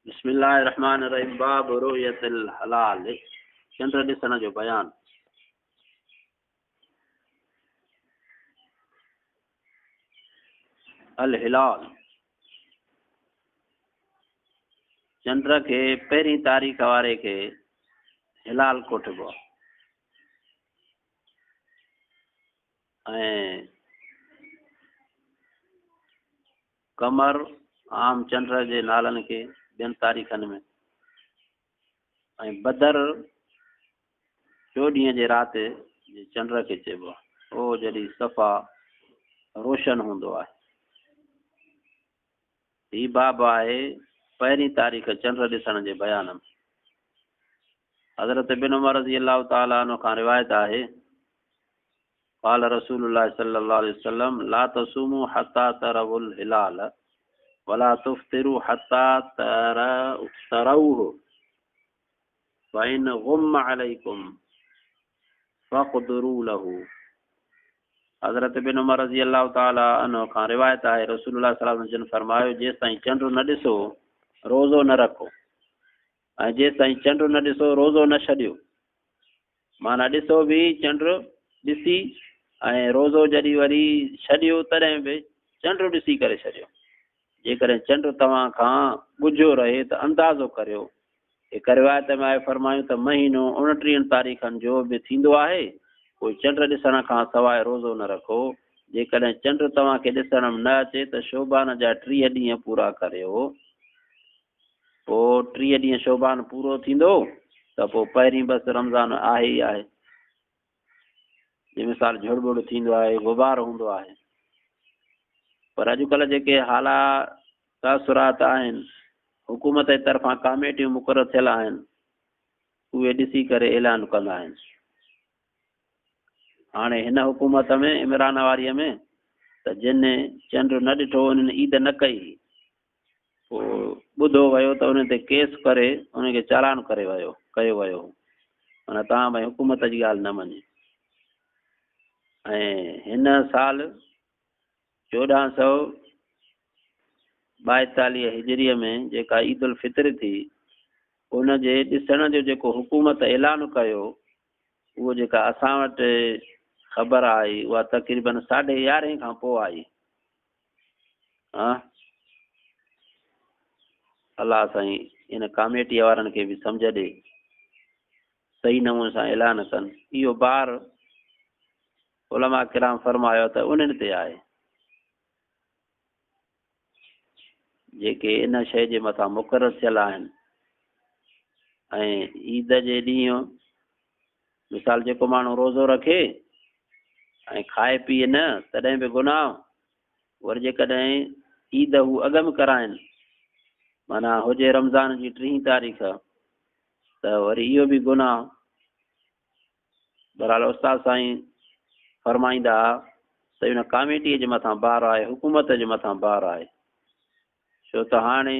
بسم الله الرحمٰن الرحيم باب رؤيت الهلال چنڊ ڏسڻ جو بيان. الهلال چنڊ کي پهرين تاريخ واري کي هلال ڪوٺبو آهي ۽ قمر عام چنڊ جي نالن کي ٻين تاريخن ۾ ۽ بدر چوڏهينء جي رات جي چنڊ کي چئبو آهي. اهو جڏهن صفا روشن هوندو آهي. هي باب آهي پهرين تاريخ چنڊ ڏسڻ جي بيان ۾. حضرت ابن عمر رضي الله تعالٰي عنه کان روايت آهي قال رسول الله صلي الله عليه وسلم لا تصوموا حتى تروا الهلال ولا تفطروا حتى تروه فإن غم عليكم فاقدروا له. حضرت ابن عمر رضي الله تعالٰي عنه کان روايت آهي رسول الله صلي الله عليه وسلم جن فرمايو جيستائين چنڊ نه ڏسو روزو نه رکو ۽ جيستائين چنڊ نه ڏسو روزو نه ڇڏيو. معنيٰ ڏسو به چنڊ ڏسي ۽ روزو جڏهن وري ڇڏيو تڏهن به چنڊ ڏسي ڪري ڇڏيو. جيڪڏهن چنڊ توهان کان ڳجهو رهي ته اندازو ڪريو. هڪ روايت ۾ آهي فرمايون ته مهينو اڻٽيهن تاريخن جو به ٿيندو آهي، پوء چنڊ ڏسڻ کان سواء روزو نه رکو. جيڪڏهن چنڊ توهان کي ڏسڻ م نه اچي ته شعبان جا 30 ڏينهن پورا ڪريو. پوء 30 ڏينهن شعبان پورو ٿيندو ته پوء پهرين بس رمضان آهي ئي آهي. جي مثال جھڙ ٻڙ ٿيندو آهي، غبار هوندو آهي. پر اڄڪلهه جيڪي حالا تاثرات آهن، حڪومت جي طرفان ڪاميٽيون مقرر ٿيل آهن، اهي ڏسي ڪري اعلان ڪندا آهن. هاڻي هن حڪومت ۾ عمران واريء ۾ ته جن چنڊ نه ڏٺو انهن عيد نه ڪئي. پوء ٻڌو ويو ته انهن تي ڪيس ڪري انهن کي چالان ڪري ويو ڪيو ويو هو. معنيٰ توهان ڀائي حڪومت جي ڳالهه نه مڃي. ۽ هن سال 1442 هجريء ۾ جيڪا عيد الفطر ٿي ان جي ڏسڻ جو جيڪو حڪومت اعلان ڪيو اهو جيڪا اسان وٽ خبر آئي اها تقريبن ساڍي يارهين کان پوء آئي. ها الله سائين ان ڪاميٽي وارن کي به سمجھ ڏي صحيح نموني سان اعلان ڪن. اهو بار علماء کرام فرمايو ته انهن تي آهي جيڪي ان شيء جي مٿان مقرر ٿيل آهن ۽ عيد جي ڏينهن مثال جيڪو ماڻهو روزو رکي ۽ کائي پيئي نه تڏهن به گناهه، وري جيڪڏهن عيد هو اڳ ۾ ڪرائين معنيٰ هجي رمضان جي ٽيهين تاريخ ته وري اهو به گناهه. بهرحال استاد سائين فرمائيندا ها ته ان ڪاميٽيء جي مٿان بار آهي، حڪومت جي مٿان بار آهي، ڇو ته هاڻي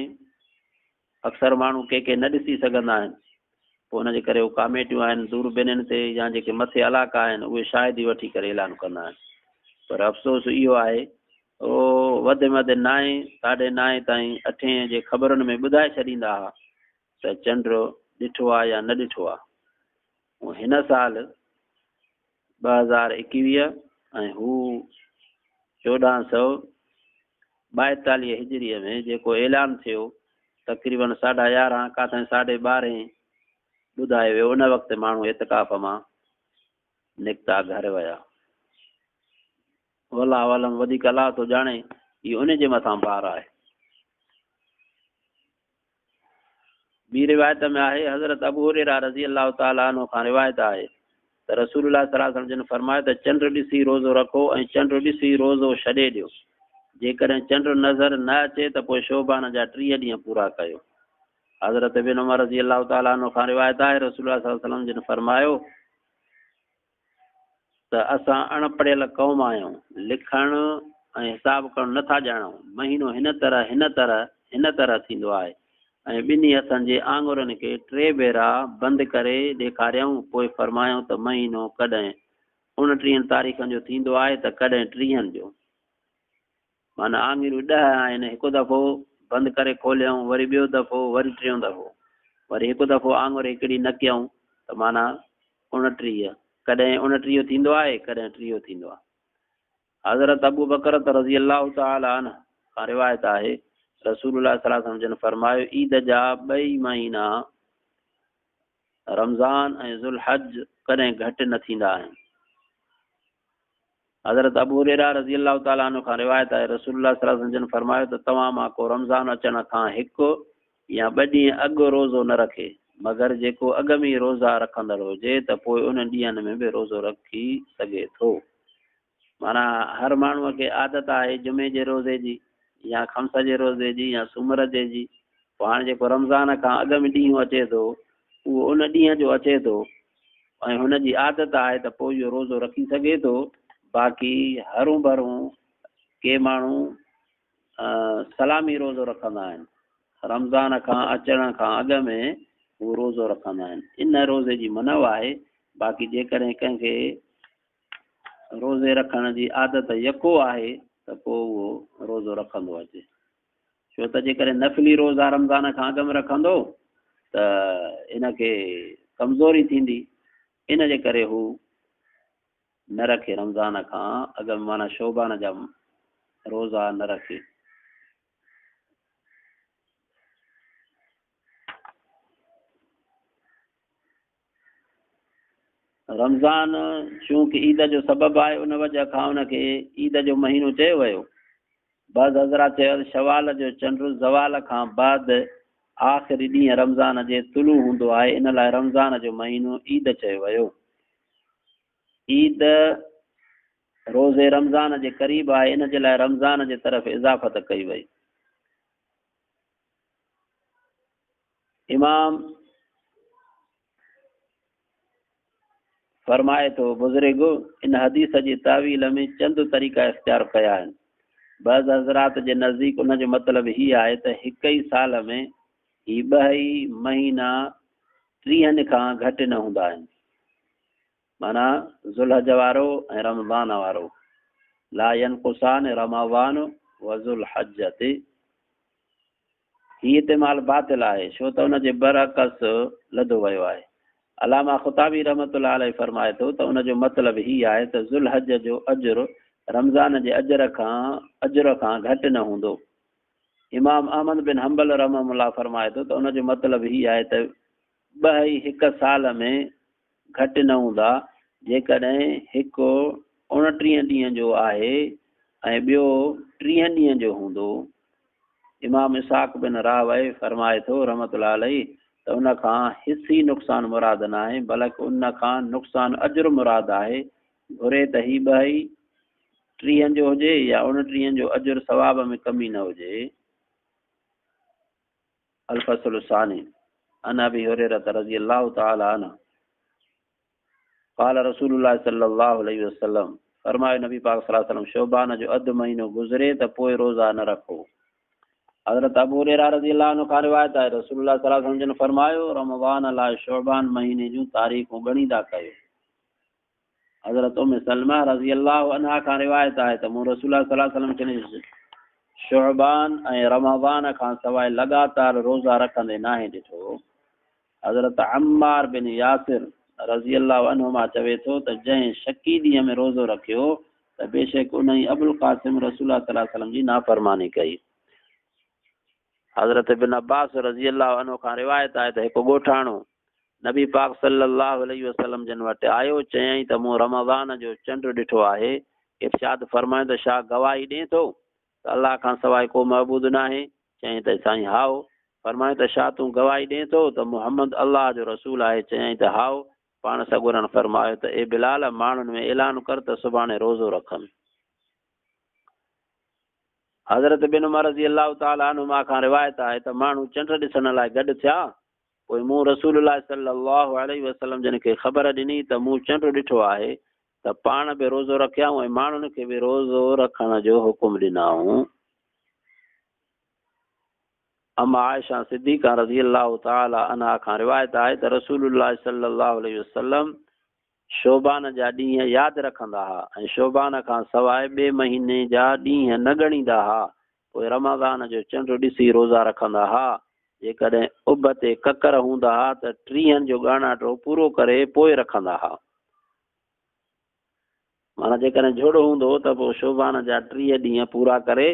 اڪثر ماڻهو ڪي ڪي نه ڏسي سگهندا آهن، پوء ان جي ڪري هو ڪاميٽيون آهن دوربينين تي يا جيڪي مٿي علائقا آهن اهي شاهدي وٺي ڪري اعلان ڪندا آهن. پر افسوس اهو آهي اهو وڌ ۾ وڌ نائين ساڍي نائين تائين اٺين جي خبرن ۾ ٻڌائي ڇڏيندا ها ته چنڊ ڏٺو آهي يا نه ڏٺو آهي. هن سال 2021 ۽ هو 1442 هجريء ۾ جيڪو اعلان ٿيو، تقريباً ساڍا يارهن ڪاٿائين ساڍي ٻارهين ٻڌايو ويو، ان وقت ماڻهو اعتڪاف مان نڪتا گهر ويا. والله اعلم وڌيڪ الله ٿو ڄاڻي، اهو ان جي مٿان بار آهي. ٻي روايت ۾ آهي، حضرت ابو هريره رضي الله تعالٰي عنه کان روايت آهي ته رسول الله صلي الله عليه وسلم جن فرمايو ته چنڊ ڏسي روزو رکو ۽ چنڊ ڏسي روزو ڇڏي ڏيو، جيڪڏهن چنڊ نظر نه اچي ته پوء شعبان جا 30 ڏينهن پورا ڪيو. حضرت ابن عمر رضي الله تعالٰي عنه کان روايت آهي، رسول الله صلي الله عليه وسلم جن فرمايو ته اسان اڻ پڙهيل قوم آهيون، لکڻ ۽ حساب ڪرڻ نه ٿا ڄاڻون، مهينو هن طرح هن طرح هن طرح ٿيندو آهي ۽ ٻنهي هٿن جي آڱرين کي ٽي ڀيرا بند ڪري ڏيکاريائون، پوء فرمايائون ته مهينو ڪڏهن اڻٽيهن تاريخن جو ٿيندو آهي ته ڪڏهن ٽيهن جو. معنيٰ آڱريون 10 آهن، هڪ دفعو بند ڪري کوليائون، وري ٻيو دفعو، وري ٽيون دفعو. وري هڪ دفعو آڱر هڪڙي نه ڪيائون ته معنيٰ 29. ڪڏهن 29 ٿيندو آهي، ڪڏهن 30 ٿيندو آهي. حضرت ابوبڪرة رضي الله تعالٰي عنه کان روايت آهي، رسول الله صلي الله عليه وسلم جن فرمايو، عيد جا ٻئي مهينا رمضان ۽ ذوالحج ڪڏهن گهٽ نه ٿيندا آهن. حضرت ابو هريره رضي الله تعالٰي عنه کان روايت آهي، رسول الله صلي الله عليه وسلم جن فرمايو ته توهان مان ڪو رمضان اچڻ کان هڪ يا ٻه ڏينهن اڳ روزو نه رکي، مگر جيڪو اڳ ۾ ئي روزا رکندڙ هجي ته پوء انهن ڏينهن ۾ به روزو رکي سگهي ٿو. معنيٰ هر ماڻهوء کي عادت آهي جمعي جي روزي جي يا خمس جي روزي جي يا سومر جي جي، پوء هاڻي جيڪو رمضان کان اڳ ۾ ڏينهن اچي ٿو اهو ان ڏينهن جو اچي ٿو ۽ هن جي عادت آهي ته پوء اهو روزو رکي سگهي ٿو، باقي هرون ڀرون ڪي ماڻهو سلامي روزو رکندا آهن، رمضان کان اچڻ کان اڳ ۾ هو روزو رکندا آهن، ان روزي جي منع آهي، باقي جيڪڏهن ڪنهن کي روزي رکڻ جي عادت يڪو آهي ته پوء اهو روزو رکندو اچي، ڇو ته جيڪڏهن نفلي روزا رمضان کان اڳ ۾ رکندو ته ان کي ڪمزوري ٿيندي، ان جي ڪري هو نه رکي رمضان کان اڳ ۾ معنيٰ شعبان جا روزا نه رکي. رمضان چونڪ عيد جو سبب آهي ان وجه کان ان کي عيد جو مهينو چيو ويو. بعض حضرات چيو ته شوال جو چنڊ زوال کان بعد آخري ڏينهن رمضان جي طلوع هوندو آهي ان لاء رمضان جو مهينو عيد چيو ويو. عيد روزي رمضان جي قريب آهي ان جي لاء رمضان جي طرف اضافت ڪئي وئي. امام فرمائي ٿو، بزرگ ان حديث جي تاويل ۾ چند طريقا اختيار ڪيا آهن. بعض حضرات جي نزديڪ ان جو مطلب هي آهي ته هڪ ئي سال ۾ هي ٻه ئي مهينا ٽيهن کان گهٽ نه هوندا آهن. معنيٰ ذوالحج وارو ۽ رمضان وارو، لا ينقصان رمضان وذوالحجة. هي احتمال باطل آهي، ڇو ته ان جي برعڪس لڌو ويو آهي. علامه خطابي رحمة الله عليه فرمائي ٿو ته ان جو مطلب هي آهي ته ذوالحج جو اجر رمضان جي اجر کان اجر کان گهٽ نه هوندو. امام احمد بن حنبل رحمه الله فرمائي ٿو ته ان جو مطلب هي آهي ته ٻه ئي هڪ سال ۾ گهٽ نه هوندا، جيڪڏهن هڪ اوڻٽيهن ڏينهن جو آهي ۽ ٻيو ٽيهن ڏينهن جو هوندو. امام اسحاق بن راهويه فرمائي ٿو رحمة الله عليه ته ان کان حسي نقصان مراد ناهي بلڪ ان کان نقصان اجر مراد آهي، گهري ته هي ٻه ئي ٽيهن جو هجي يا اوڻٽيهن جو اجر ثواب ۾ ڪمي نه هجي. الفصل الثاني عن ابي هريره رضي الله تعالى عنه قال رسول الله صلي الله عليه وسلم فرمايو نبي پاڪ صلي الله عليه وسلم شعبان جو اڌ مهينو گذري ته پوء روزا نه رکو. حضرت ابو هريره رضي الله عنه کان روايت آهي رسول الله صلي الله عليه وسلم جن فرمايو رمضان لاء شعبان مهيني جون تاريخون ڳڻيندا ڪيو. حضرت ام سلمه رضي الله عنها کان روايت آهي ته مون رسول الله صلي الله عليه وسلم کي شعبان ۽ رمضان کان سواء لڳاتار روزا رکندي ناهي ڏٺو. حضرت عمار بن ياسر رضي الله عنهما چوي ٿو ته جنهن شڪي ڏينهن ۾ روزو رکيو ته بيشڪ انهي ابوالقاسم رسول الله صلي الله عليه وسلم جي نافرماني ڪئي. حضرت ابن عباس رضي الله عنه کان روايت آهي ته هڪ ڳوٺاڻو نبي پاڪ صلي الله عليه وسلم جن وٽ آيو، چيائين ته مون رمضان جو چنڊ ڏٺو آهي، ارشاد فرمايو ته ڇا گواهي ڏين ٿو ته الله کان سواء ڪو معبود ناهي؟ چيائين ته سائين هائو. فرمايو ته ڇا تون گواهي ڏين ٿو ته محمد الله جو رسول آهي؟ چيائين ته هائو. پاڻ سڳورن فرمايو ته اي بلال! ماڻهن ۾ اعلان ڪر ته سڀاڻي روزو رکن. حضرت ابن عمر رضي الله تعالٰي عنهما کان روايت آهي ته ماڻهو چنڊ ڏسڻ لاء گڏ ٿيا، پوء مون رسول الله صلي الله عليه وسلم جن کي خبر ڏني ته مون چنڊ ڏٺو آهي ته پاڻ به روزو رکيائون ۽ ماڻهن کي به روزو رکڻ جو حڪم ڏنائون. ام عائشه صديقه رضي الله تعالٰي عنها کان روايت آهي ته رسول الله صلي الله عليه وسلم شعبان جا ڏينهن ياد رکندا ها ۽ شعبان کان سواء ٻئي مهيني جا ڏينهن نه ڳڻيندا ها. پوء رمضان جو چنڊ ڏسي روزا رکندا ها. جيڪڏهن اڀ تي ڪڪر هوندا ها ته 30 جو ڳاڻاٽو پورو ڪري پوء رکندا ها. معنيٰ جيڪڏهن جهڙ هوندو ته پوء شعبان جا 30 ڏينهن پورا ڪري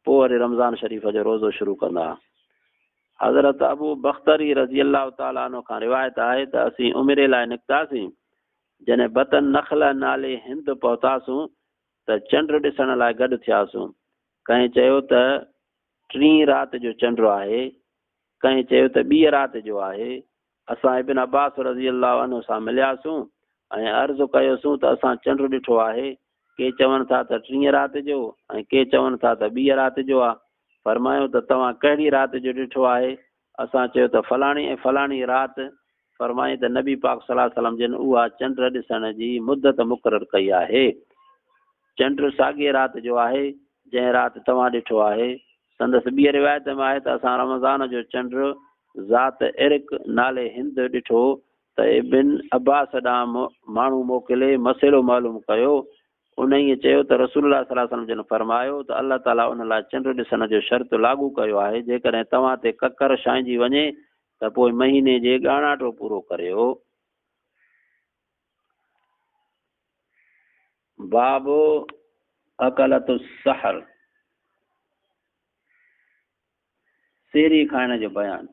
پوء وري رمضان شريف جو روزو شروع ڪندا ها. حضرت ابو بختري رضي الله تعالٰي عنه کان روايت آهي ته اسين عمري لاء نڪتاسين، جڏهن بطن نخله نالي هنڌ پهتاسون ته چنڊ ڏسڻ لاء گڏ ٿياسون. ڪنهن چيو ته ٽين رات جو چنڊ آهي، ڪنهن چيو ته ٻيء رات جو آهي. اسان ابن عباس رضي الله عنه سان ملياسون ۽ عرض ڪيوسون ته اسان چنڊ ڏٺو آهي، ڪي چون ٿا ته ٽين رات جو ۽ ڪي چون ٿا ته ٻيء رات جو آ. فرمايو ته توهان ڪهڙي رات جو ڏٺو آهي؟ اسان چيو ته فلاڻي ۽ فلاڻي رات. فرمايائين ته نبي پاڪ صلي الله عليه وسلم جن اها چنڊ ڏسڻ جي مدت مقرر ڪئي آهي. چنڊ ساڳيء رات جو آهي، جنهن رات توهان ڏٺو آهي. سندس ٻيء روايت ۾ آهي ته اسان رمضان جو چنڊ ذات عرق نالي هنڌ ڏٺو ته ابن عباس ڏانهن ماڻهو موڪلي مسئلو معلوم ڪيو. انهيء چيو ته رسول الله صلي الله عليه وسلم جن فرمايو ته الله تعاليٰ ان لاء چنڊ ڏسڻ جو شرط لاڳو ڪيو آهي، جيڪڏهن توهان تي ڪڪر ڇانئجي وڃي ته پوء مهيني جي ڳاڻاٽو پورو ڪريو. باب اڪلة السحر، سحري کائڻ جو بيان.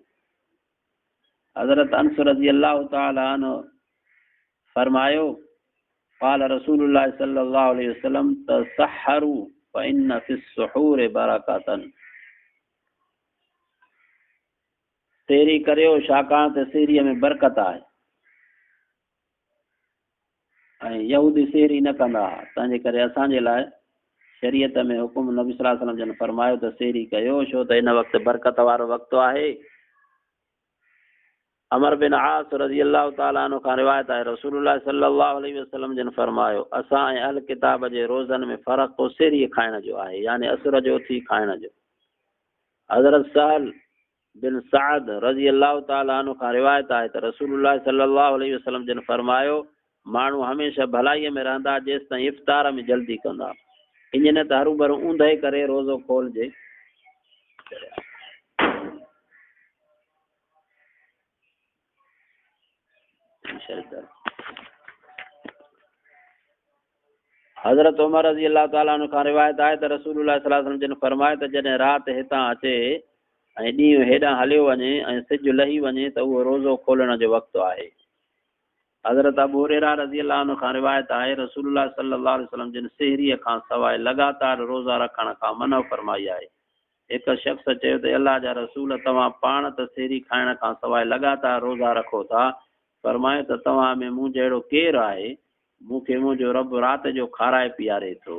حضرت انس رضي الله تعالٰي عنه فرمايو، قال رسول الله صلي الله عليه وسلم تسحروا فإن في السحور برڪة. سحري ڪريو ڇاڪاڻ ته سحريء ۾ برڪت آهي. ۽ يهودي سحري نه ڪندا ها، تنهنجي ڪري اسان جي لاء شريعت ۾ حڪم نبي صلي الله عليه وسلم جن فرمايو ته سحري ڪيو، ڇو ته ان وقت برڪت وارو وقت آهي. عمرو بن عاص رضي الله تعالٰي عنه کان روايت آهي، رسول الله صلي الله عليه وسلم جن فرمايو، اسان ۽ اهل ڪتاب جي روزن ۾ فرق سحري کائڻ جو آهي، يعني اسر جو اٿي کائڻ جو. حضرت سهل بن سعد رضي الله تعالٰي عنه کان روايت آهي ته رسول الله صلي الله عليه وسلم جن فرمايو، ماڻهو هميشه ڀلائيء ۾ رهندا جيستائين افطار ۾ جلدي ڪندا. ائين نه ته هروڀرو اوندهه ڪري روزو کولجي. حضرت عمر رضي الله تعالٰي عنه کان روايت آهي ته رسول الله صلي الله عليه وسلم جن فرمايو ته جڏهن رات هتان اچي ۽ ڏينهن هيڏانهن هليو وڃي ۽ سج لهي وڃي ته اهو روزو کولڻ جو وقت آهي. حضرت ابو هريره رضي الله عنه کان روايت آهي رسول الله صلي الله عليه وسلم جن سحريء کان سواء لڳاتار روزا رکڻ کان منع فرمائي آهي. هڪ شخص چيو ته اي الله جا رسول توهان پاڻ ته سحري کائڻ کان سواء لڳاتار روزا رکو ٿا، فرمايو ته توهان ۾ مون جهڙو ڪير آهي؟ مون کي منهنجو رب رات جو کارائي پياري ٿو.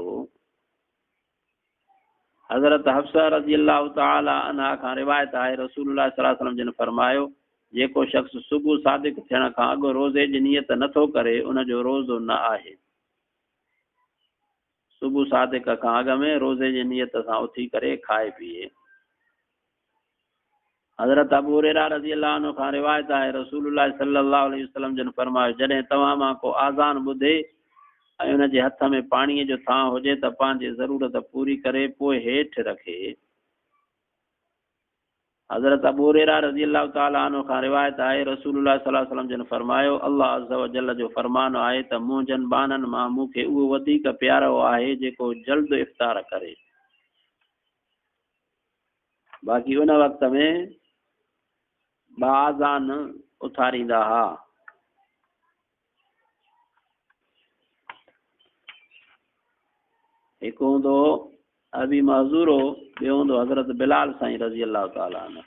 حضرت حفصه رضي الله تعالٰي عنها کان روايت آهي رسول الله صلي الله عليه وسلم جن فرمايو، جيڪو شخص صبح صادق ٿيڻ کان اڳ روزي جي نيت نه ٿو ڪري ان جو روزو نه آهي. صبح صادق کان اڳ ۾ روزي جي نيت سان اٿي ڪري کائي پيئي. حضرت ابو هريره رضي الله عنه کان روايت آهي رسول الله صلي الله عليه وسلم جن فرمايو، جڏهن توهان مان ڪو آذان ٻڌي ۽ ان جي هٿ ۾ پاڻيء جو ٿانء هجي ته پنهنجي ضرورت پوري ڪري پوء هيٺ رکي. حضرت ابو هريره رضي الله تعالٰي عنه کان روايت آهي رسول الله صلي الله عليه وسلم جن فرمايو، الله عزّوجلّ جو فرمان آهي ته منهنجن ٻانهن مان مون کي اهو وڌيڪ پيارو آهي جيڪو جلد افطار ڪري. باقي ان وقت ۾ ٻه آذان اٿاريندا ها. هڪ هوندو هو ابي محذورو، ٻيو هوندو حضرت بلال سائين رضي الله تعالٰي عنه.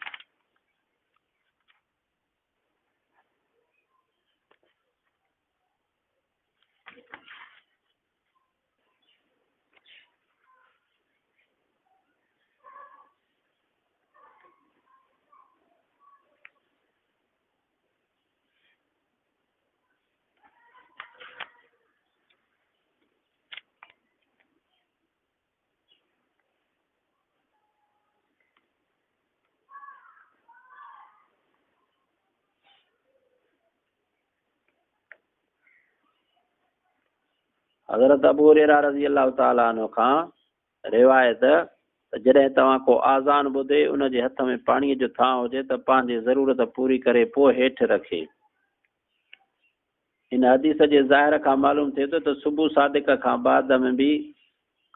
حضرت ابو هريره رضي الله تعالٰي عنه کان روايت ته جڏهن توهان ڪو آذان ٻڌي ان جي هٿ ۾ پاڻيء جو ٿانء هجي ته پنهنجي ضرورت پوري ڪري پوء هيٺ رکي. هن حديث جي ظاهر کان معلوم ٿئي ٿو ته صبح صادق کان بعد ۾ به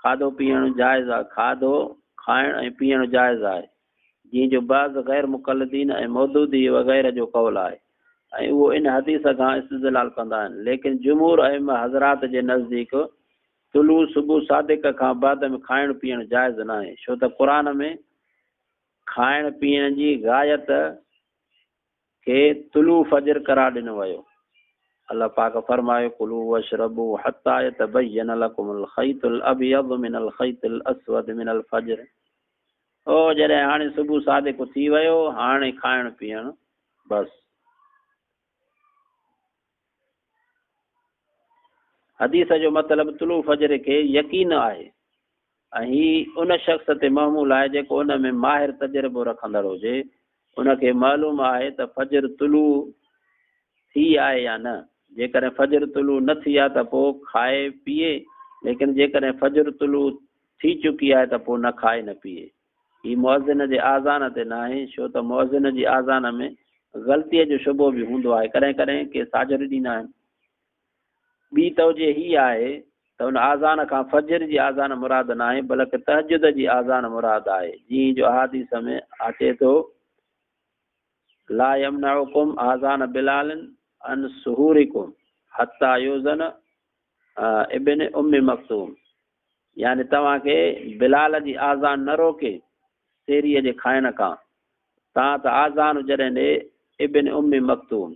کاڌو پيئڻ جائز آهي کاڌو کائڻ ۽ پيئڻ جائز آهي جيئن جو بعض غير مقلدين ۽ مودودي وغيره جو قول آهي ۽ اهو ان حديث کان استدلال ڪندا آهن ليڪن جمهور ائمه حضرات جي نزديڪ طلوع صبح صادق کان بعد ۾ کائڻ پيئڻ جائز ناهي ڇو ته قرآن ۾ کائڻ پيئڻ جي غايت کي طلوع فجر قرار ڏنو ويو. الله پاڪ فرمايو، ڪلوا واشربوا حتي يتبين لڪم الخيط الابيض من الخيط الاسود من الفجر او جڏهن هاڻي صبح صادق ٿي ويو هاڻي کائڻ پيئڻ بس. حديث جو مطلب طلوع فجر کي يقين آهي ۽ هي ان شخص تي محمول آهي جيڪو ان ۾ ماهر تجربو رکندڙ هجي، ان کي معلوم آهي ته فجر طلوع ٿي آهي يا نه، جيڪڏهن فجر طلوع نه ٿي آهي ته پوء کائي پيئي، ليڪن جيڪڏهن فجر طلوع ٿي چڪي آهي ته پوء نه کائي نه پيئي. هي مؤذن جي آذان تي ناهي، ڇو ته مؤذن جي آذان ۾ غلطيء جو شبهو به هوندو آهي، ڪڏهن ڪڏهن ڪي ساجهر ڏيندا آهن. ٻي توجيه هي آهي ته ان آذان کان فجر جي آذان مراد ناهي بلڪ تهجد جي آذان مراد آهي جيئن جو احاديث ۾ اچي ٿو لا يمنعڪم آذان بلال عن سحورڪم حتي يؤذن ابن ام مڪتوم يعني توهان کي بلال جي آذان نه روڪي سيريء جي کائڻ کان تان ته آذان جڏهن ڏي ابن ام مڪتوم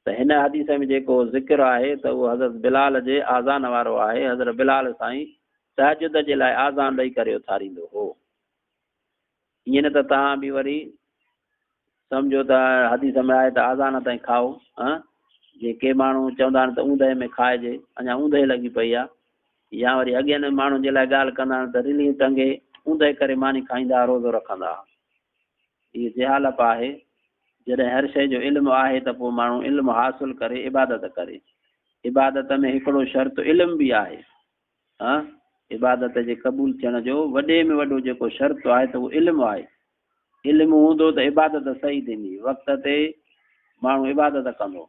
ته هن حديث ۾ جيڪو ذڪر آهي ته اهو حضرت بلال جي آذان وارو آهي، حضرت بلال سائين تهجد جي لاء آذان ڏئي ڪري اٿاريندو هو. ائين نه ته توهان به وري سمجهو ته حديث ۾ آهي ته آذان تائين کائو ها جي ڪي ماڻهو چوندا آهن ته اوندهه ۾ کائجي اڃا اوندهه لڳي پئي آهي يا وري اڳين ماڻهن جي لاء ڳالهه ڪندا آهن ته رليون ٽنگي اوندهه ڪري ماني کائيندا روزو رکندا هيء جهالت آهي. جڏهن هر شيء جو علم آهي ته پوء ماڻهو علم حاصل ڪري عبادت ڪري. عبادت ۾ هڪڙو شرط علم به آهي. ها عبادت جي قبول ٿيڻ جو وڏي ۾ وڏو جيڪو شرط آهي ته اهو علم آهي. علم هوندو ته عبادت صحيح ٿيندي. وقت تي ماڻهو عبادت ڪندو.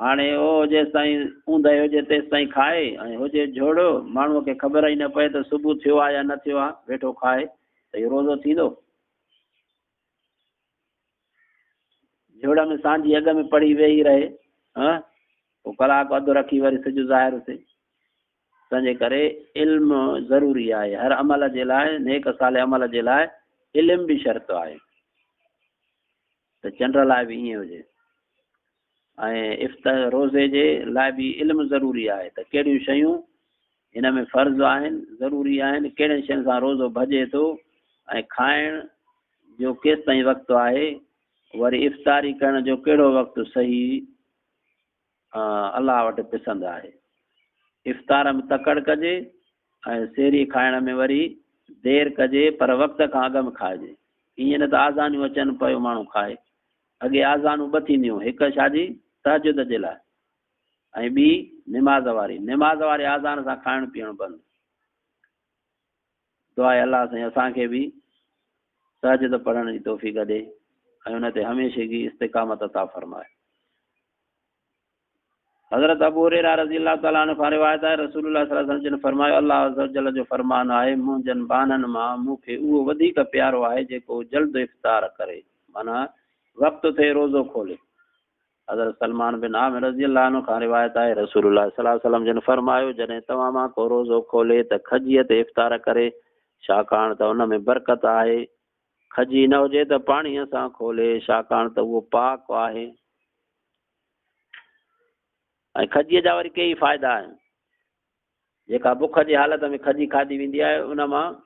هاڻي اهو جيستائين اوندهه هجي تيستائين کائي ۽ هجي جهڙ، ماڻهوء کي خبر ئي نه پئي ته صبح ٿيو آهي يا نه ٿيو آهي، ويٺو کائي ته اهو روزو ٿيندو؟ جهڙ ۾ سانجهي اڳ ۾ پڙهي ويهي رهي، هان؟ پوء ڪلاڪ اڌ رکي وري سج ظاهر ٿئي. تنهنجي ڪري علم ضروري آهي. هر عمل جي لاء، نيڪ صالح عمل جي لاء علم به شرط آهي. ته چنڊ لاء به ائين هجي ۽ افطار روزي جي لاء به علم ضروري آهي ته ڪهڙيون شيون هن ۾ فرض آهن ضروري آهن ڪهڙين شين سان روزو ڀڄي ٿو ۽ کائڻ جو ڪيستائين وقت آهي وري افطاري ڪرڻ جو ڪهڙو وقت صحيح الله وٽ پسند آهي. افطار ۾ تڪڙ ڪجي ۽ سحري کائڻ ۾ وري دير ڪجي پر وقت کان اڳ ۾ کائجي. ائين نه ته آذانيون اچن پيو ماڻهو کائي. اڳي آذانون ٻه ٿينديون هڪ ڇا جي تهجد جي لاء ۽ ٻي نماز واري. نماز واري آذان سان کائڻ پيئڻ بند. دعا آهي الله سائين اسان کي به تهجد پڙهڻ جي توفيق ڏي ۽ ان تي هميشگي استقامت عطا فرمائي. حضرت ابو هريره رضي الله تعالٰي عنه کان روايت آهي رسول الله صلي الله عليه وسلم جن فرمايو الله عزوجل جو فرمان آهي منهنجن ٻانهن مان مون کي اهو وڌيڪ پيارو آهي جيڪو جلد افطار ڪري معنيٰ وقت ٿئي روزو کولي. حضرت سلمان بن عامر رضي الله عنه کان روايت آهي رسول الله صلي الله عليه وسلم جن فرمايو جڏهن توهان مان ڪو روزو کولي ته کجيء تي افطار ڪري ڇاڪاڻ ته ان ۾ برڪت آهي کجي نه هجي ته پاڻيء سان کولي ڇاڪاڻ ته اهو پاڪ آهي ۽ کجيء جا وري ڪيئي فائدا آهن. جيڪا بک جي حالت ۾ کجي کاڌي ويندي آهي ان مان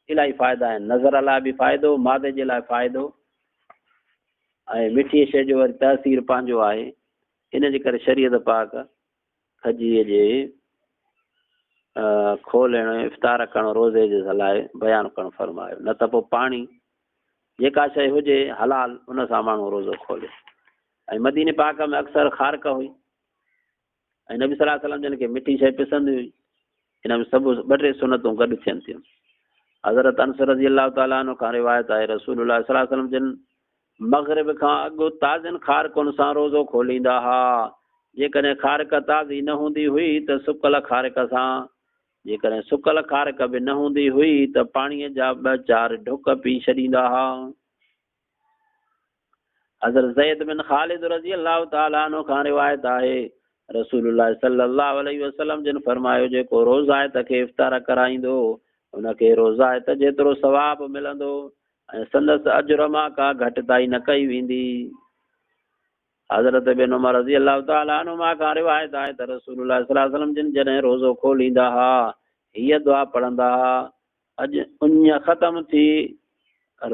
الاهي فائدا آهن. نظر لاء به فائدو، معدي جي لاء فائدو ۽ مٺي شيء جو وري تاثير پنهنجو آهي. ان جي ڪري شريعت پاڪ کجيء جي کولڻ، افطار ڪرڻ، روزي جي لاء بيان ڪرڻ فرمايو. نه ته پوء پاڻي جيڪا شيء هجي حلال ان سان ماڻهو روزو کولي. ۽ مديني پاڪ ۾ اڪثر خارڪ هئي ۽ نبي صلي الله عليه وسلم جن کي مٺي شيء پسند هئي. ان ۾ سڀ ٻه ٽي سنتون گڏ ٿين ٿيون. حضرت انس رضي الله تعالٰي عنه کان روايت آهي، رسول الله صلي الله عليه وسلم جن مغرب کان اڳ تازين کارڪن سان روزو کوليندا ها، جيڪڏهن کارڪ تازي نه هوندي هئي ته سڪل کارڪ سان، جيڪڏهن سڪل کارڪ به نه هوندي هئي ته پاڻيء جا ٻه چار ڍڪ پي ڇڏيندا ها. حضرت زيد بن خالد رضي الله تعالٰي عنه کان روايت آهي، رسول الله صلي الله عليه وسلم جن فرمايو، جيڪو روزائت کي افطار ڪرائيندو، ان کي روزائت جيترو ثواب ملندو ۽ سندس اجر مان ڪا گهٽتائي نه ڪئي ويندي. حضرت ابن عمر رضي الله تعالٰي عنهما کان روايت آهي ته رسول الله صلي الله عليه وسلم جن جڏهن روزو کوليندا ها، هيء دعا پڙهندا ها، اڄ اڃ ختم ٿي،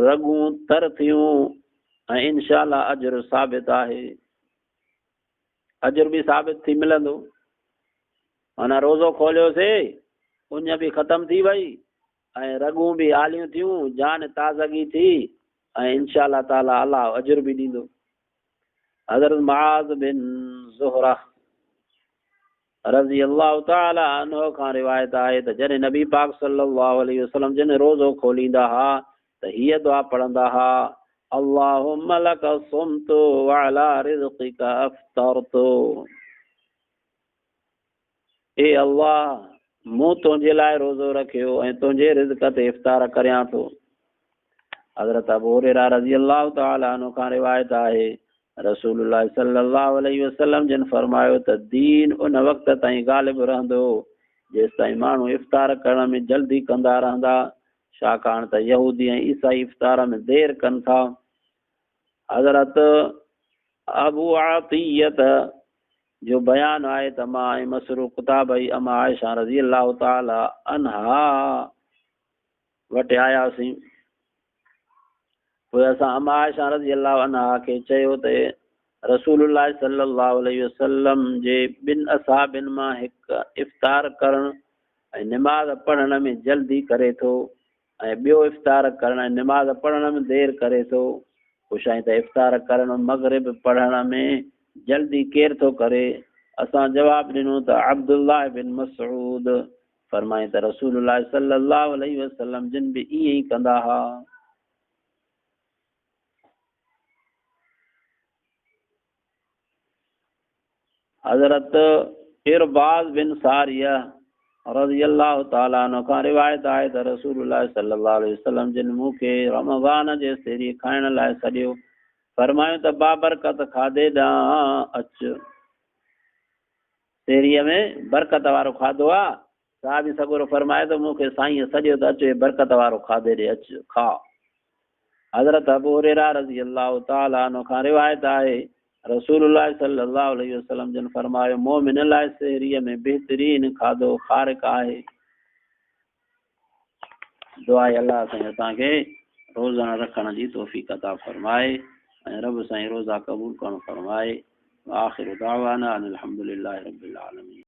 رڳون تر ٿيون ۽ انشاء الله اجر ثابت آهي. اجر به ثابت ٿي ملندو. معنيٰ روزو کوليوسي، اڃ به ختم ٿي وئي ۽ رڳون به آليون ٿيون، جان تازگي ٿي ۽ انشاء الله تعاليٰ الله اجر به ڏيندو. حضرت معاذ بن زهره رضي الله تعالٰي عنه کان روايت آهي ته جڏهن نبي پاڪ صلي الله عليه وسلم جن روزو کوليندا ها ته هيء دعا پڙهندا ها، اللهم لک صمت وعلي رزقک افطرت. اي الله! مون تنهنجي لاء روزو رکيو ۽ تنهنجي رزق تي افطار ڪريان ٿو. حضرت ابو هريره رضي الله تعالٰي عنه کان روايت آهي، رسول الله صلي الله عليه وسلم جن فرمايو ته دين ان وقت تائين غالب رهندو جيستائين ماڻهو افطار ڪرڻ ۾ جلدي ڪندا رهندا، ڇاڪاڻ ته يهودي ۽ عيسائي افطار ۾ دير ڪن ٿا. حضرت ابو عطية جو بيان آهي ته مان ۽ مسروق تابعي ام عائشه رضي الله تعالٰي عنها وٽ آياسين. پوء اسان ام عائشه رضي الله عنها کي چيو ته رسول الله صلي الله عليه وسلم جي ٻن اصحابن مان هڪ افطار ڪرڻ ۽ نماز پڙهڻ ۾ جلدي ڪري ٿو ۽ ٻيو افطار ڪرڻ ۽ نماز پڙهڻ ۾ دير ڪري ٿو. پڇيائين ته افطار ڪرڻ مغرب پڙهڻ ۾ جلدي ڪير ٿو ڪري؟ اسان جواب ڏنو ته عبدالله بن مسعود. فرمائين ته رسول الله صلي الله عليه وسلم جن به ائين ئي ڪندا ها. حضرت ارباض بن ساريه رضي الله تعالٰي عنه کان روايت آهي ته رسول الله صلي الله عليه وسلم جن مون کي رمضان جي سيري کائڻ لاء سڏيو، فرمايو ته بابرڪت کاڌي ڏانهن اچ. سيريء ۾ برڪت وارو کاڌو آ، صحابي سڳورو فرمائي ٿو، مون کي سائينء سڏيو ته اچ هي برڪت وارو کاڌي ڏي اچ، کاء. حضرت ابو هريره رضي الله تعالٰي عنه کان روايت آهي، رسول الله صلي الله عليه وسلم جن فرمايو، مؤمن لاء سحريء ۾ بهترين کاڌو خارق آهي. دعا آهي الله سائين اسان کي روزا رکڻ جي توفيق عطا فرمائي ۽ رب سائين روزا قبول ڪرڻ فرمائي. وآخر دعوانا ان الحمد لله رب العالمين.